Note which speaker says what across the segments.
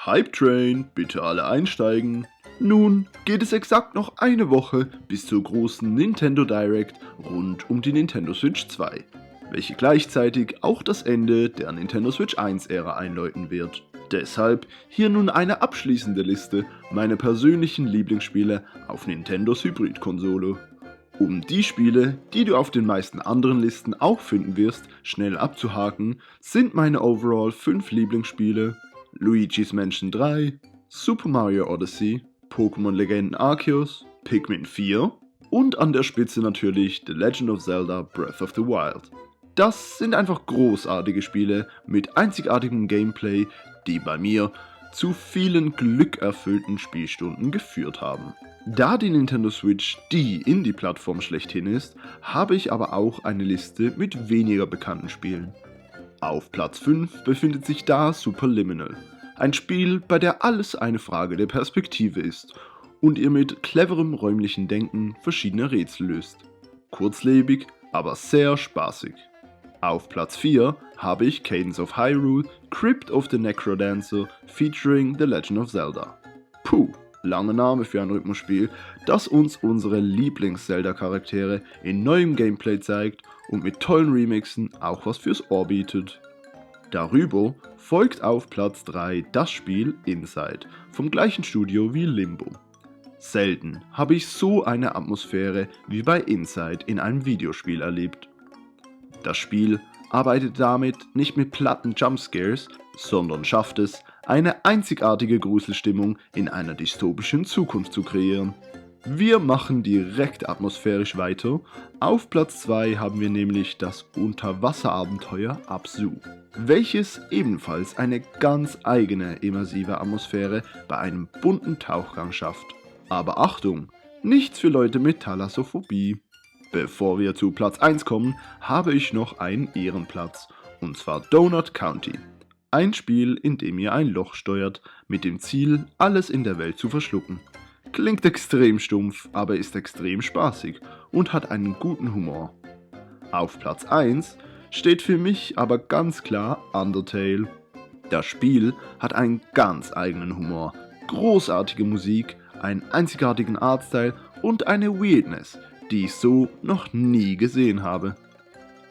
Speaker 1: Hype Train, bitte alle einsteigen. Nun geht es exakt noch eine Woche bis zur großen Nintendo Direct rund um die Nintendo Switch 2, welche gleichzeitig auch das Ende der Nintendo Switch 1 Ära einläuten wird. Deshalb hier nun eine abschließende Liste meiner persönlichen Lieblingsspiele auf Nintendos Hybrid-Konsole. Um die Spiele, die du auf den meisten anderen Listen auch finden wirst, schnell abzuhaken, sind meine overall 5 Lieblingsspiele Luigi's Mansion 3, Super Mario Odyssey, Pokémon Legenden Arceus, Pikmin 4 und an der Spitze natürlich The Legend of Zelda Breath of the Wild. Das sind einfach großartige Spiele mit einzigartigem Gameplay, die bei mir zu vielen glückerfüllten Spielstunden geführt haben. Da die Nintendo Switch die Indie-Plattform schlechthin ist, habe ich aber auch eine Liste mit weniger bekannten Spielen. Auf Platz 5 befindet sich da Superliminal, ein Spiel, bei der alles eine Frage der Perspektive ist und ihr mit cleverem räumlichen Denken verschiedene Rätsel löst. Kurzlebig, aber sehr spaßig. Auf Platz 4 habe ich Cadence of Hyrule, Crypt of the Necrodancer featuring The Legend of Zelda. Puh, langer Name für ein Rhythmusspiel, das uns unsere Lieblings-Zelda-Charaktere in neuem Gameplay zeigt und mit tollen Remixen auch was fürs Ohr bietet. Darüber folgt auf Platz 3 das Spiel Inside, vom gleichen Studio wie Limbo. Selten habe ich so eine Atmosphäre wie bei Inside in einem Videospiel erlebt. Das Spiel arbeitet damit nicht mit platten Jumpscares, sondern schafft es, eine einzigartige Gruselstimmung in einer dystopischen Zukunft zu kreieren. Wir machen direkt atmosphärisch weiter. Auf Platz 2 haben wir nämlich das Unterwasserabenteuer Abzu, welches ebenfalls eine ganz eigene immersive Atmosphäre bei einem bunten Tauchgang schafft. Aber Achtung, nichts für Leute mit Thalassophobie. Bevor wir zu Platz 1 kommen, habe ich noch einen Ehrenplatz, und zwar Donut County. Ein Spiel, in dem ihr ein Loch steuert, mit dem Ziel, alles in der Welt zu verschlucken. Klingt extrem stumpf, aber ist extrem spaßig und hat einen guten Humor. Auf Platz 1 steht für mich aber ganz klar Undertale. Das Spiel hat einen ganz eigenen Humor, großartige Musik, einen einzigartigen Artstyle und eine Weirdness, die ich so noch nie gesehen habe.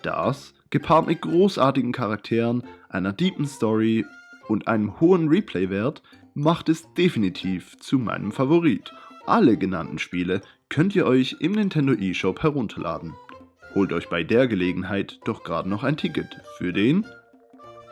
Speaker 1: Das, gepaart mit großartigen Charakteren, einer deepen Story und einem hohen Replay-Wert, macht es definitiv zu meinem Favorit. Alle genannten Spiele könnt ihr euch im Nintendo eShop herunterladen. Holt euch bei der Gelegenheit doch gerade noch ein Ticket für den